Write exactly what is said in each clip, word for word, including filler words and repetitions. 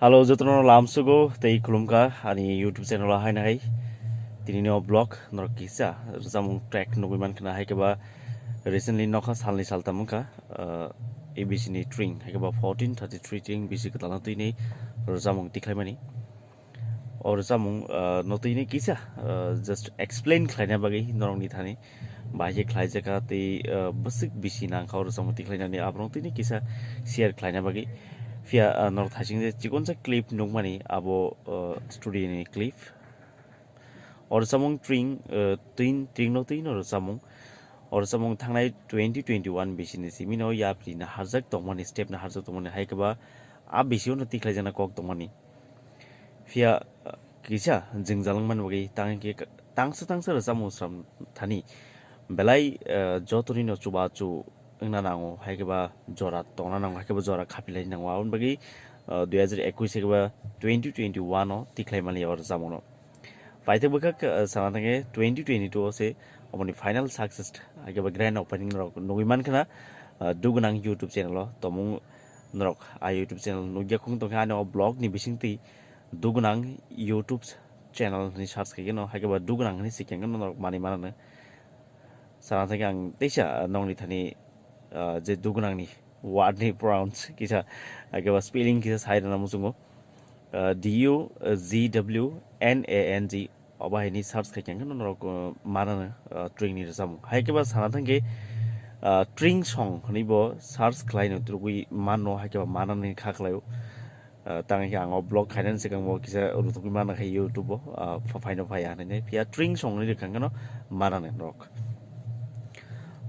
Hello, jotono lamsugo tei khulumkha ani YouTube channel o haino hai. Tini no vlog norok kisa rwchapmung track nugwi mankha na, hai khe ba recently nokha salni saltam wngkha, uh, A B C ni Tring, hai khe ba fourteen thirty-three Tring bisi kwtal no twi ni rwchapmung tikhlaimani. O rwchapmung, uh, no twi ni kisa, uh, just explain khlaina bagwi norokni thani bahai khe khlaijakha tei, uh, bwswk bisi nangkha o rwchapmung tikhlainani, aborok twi ni kisa share khlaina bagwi. Phiya, uh, norok thaising je chikonsa clip nukmani abo, uh, studio ni clip. O rwchapmung Tring, uh, Tring, Tring no twi no rwchapmung. O rwchapmung thangnai twenty twenty-one bisi ni simi no yapri na harjak tongmani, step na harjak tongmani, hai khe ba a bisi o no tikhlaijakna kok tongmani. Phiya, uh, kisa jwngjal wngmani bagwi tang khe tangsa tangsa rwchapmung sram thani belai, uh, joto ni no chubachu wngna nango, hai khe ba jora tongna nango, hai khe ba jora khapilai nango. Aboni bagwi, uh, dui hajar ekush hai khe ba twenty twenty-one o tikhlai mani o rwchapmung no. Paithak bwkhak, uh, sana thangkhe twenty twenty-two o se omoni final success, hai khe ba grand opening rok nugwi mankha na, uh, Dugunang YouTube channel o. Tomung norok a YouTube channel nugya khung tongkha ani o vlog ni bisingtwi Dugunang YouTube channel hwnwi search khaikhe no, hai khe ba Dugunang hwnwi sikhe no norok manwi mano. Sana thangkhe ang teisa nokni thani, ah, je Dugunangni word ni pronounce kisa, ah, khe ba spelling kisa sai rwna muchungo. Ah, D U G W N A N G, obo hai ni search khai khe norok, ah, manano, ah, Tring ni rwchapmung. Hai khe ba sana thangkhe, ah, Tring song hwnwi bo search khlai no twrwgwi mano, hai khe ba manani kha khlaio. Ah, tang khe ang o vlog khainani swkang bo kisa rutugwi mano khe YouTube o, ah, pha-, phaino phaiya hinwi. Phiya Tring song ni rwkha khe no manani norok.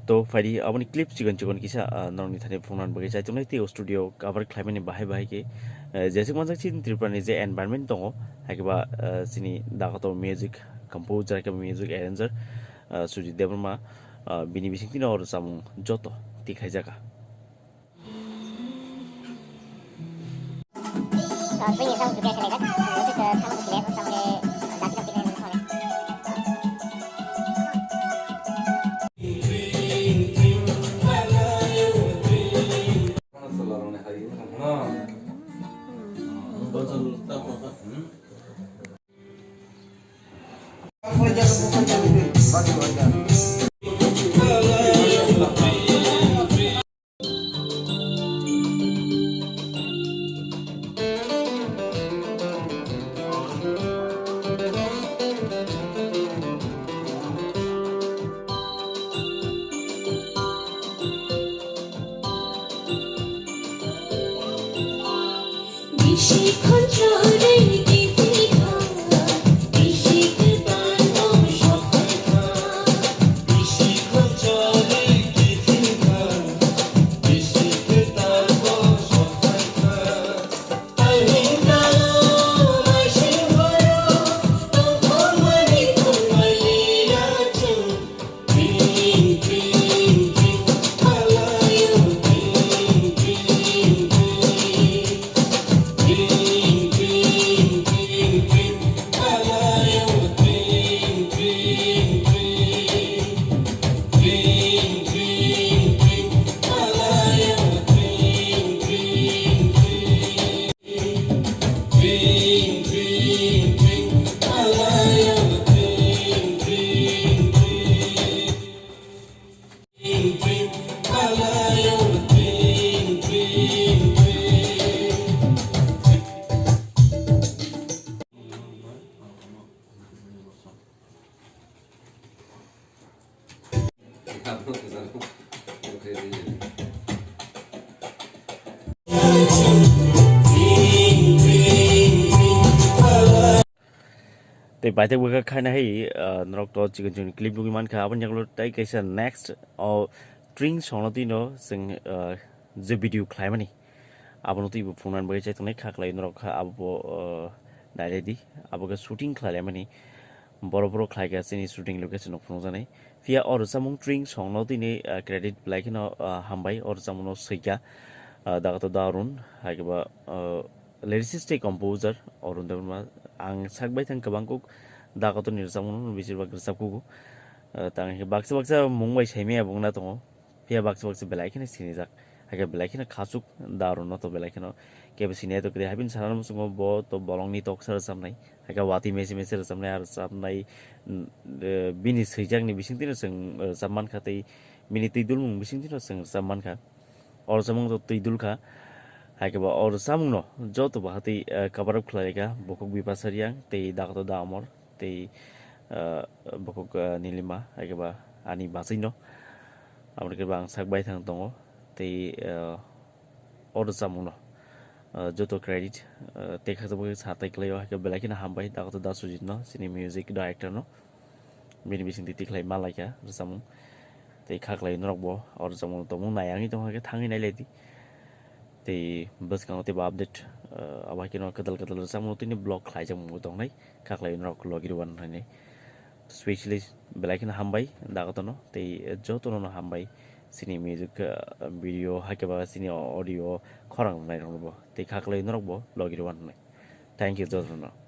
To phaidi aboni clip chikon chikon kisa, ah, norokni thani phunukna bagwi chaitongnai tei o studio cover khlaimani bahai bahai khe, eh, jeswk manjak chini Tripura ni je environment tongo, hai khe ba, ah, chini dakoto music composer, hai khe ba music arranger, ah, Sujit Debbarma, ah, bini bisingtwi no o rwchapmung joto tikhlaijakha. Tei paithak bwkha khaina hai, ah, norok to chikon chikon clip nugwi mankha, aboni yagulo tei kaisa next o Tring song no twi no chwng, ah, je video khlaimani, abono twi bo phunukna bagwi chaitongnai kha khlai norok kha abo bo, ah, nailai di, abo khe shooting khlai laimani. Borok borok khlai kha chini shooting location no phunukjaknai. Phiya o rwchapmung Tring song no tini, ah, credit belai kheno, ah, hambai o rwchapmung no swikha, ah, Dagato Darun, hai khe ba, ah, lyricist tei composer Arun Debbarma. Ang sak bai thang kwbang kuk Dagato ni rwchapmung no bisi bak rwchap kugo. Ah, tang khe baksa baksa mung bai saimaya bo wngna tongo. Phiya baksa baksa belai kheno sinijak. Haikhe belai kheno khachuk da rwno to belai kheno kebo sini to kwrwi habini sana muchungo bo to bolongni toksa rwchapnai. Haikhe watwi mese mese rwchapnai, ah, rwchapnai, mm, eh, bini swijakni bisingtwino chwng rwchap mankha tei bini twi dulmung bisingtwino chwng rwchap mankha. O rwchapmung to twi dulkha. Haikhe bo o rwchapmungno joto bo hatwi, eh, cover up khlai rwkha Bukhuk Bipasha Reang tei Dakoto Da Amor tei, eh, Bukhuk, eh, Nilima, haikhe ba ani bachwino. Aboni khe bo ang sak baithang tongo tei, eh, o rwchapmungno, eh, joto credit, eh, tei khaksa bwkhe sa tai kwlaio, haikhe belai kheno hambai Dakoto Da Sujitno, chini music directorno. Bini bisingtwi tikhlai ma laikha rwchapmung. Tei kha kwlai norok bo o rwchapmung tongmung nai wngwi tongkha khe thangwi nai lai di. Tei bwskango teibo update, ah, abo hai kheno kwtal kwtal rwchapmung tini vlog khlaijakmung bo tongnai. Kha kwlai norok logi rwban hwnwi. Specially belai kheno hambai Dakotono tei jotono no hambai chini music, ah, video hai khe ba chini audio khorang rwnai rokno bo. Tei kha kwlai norok bo logi rwban hwnwi. Thank you jotono.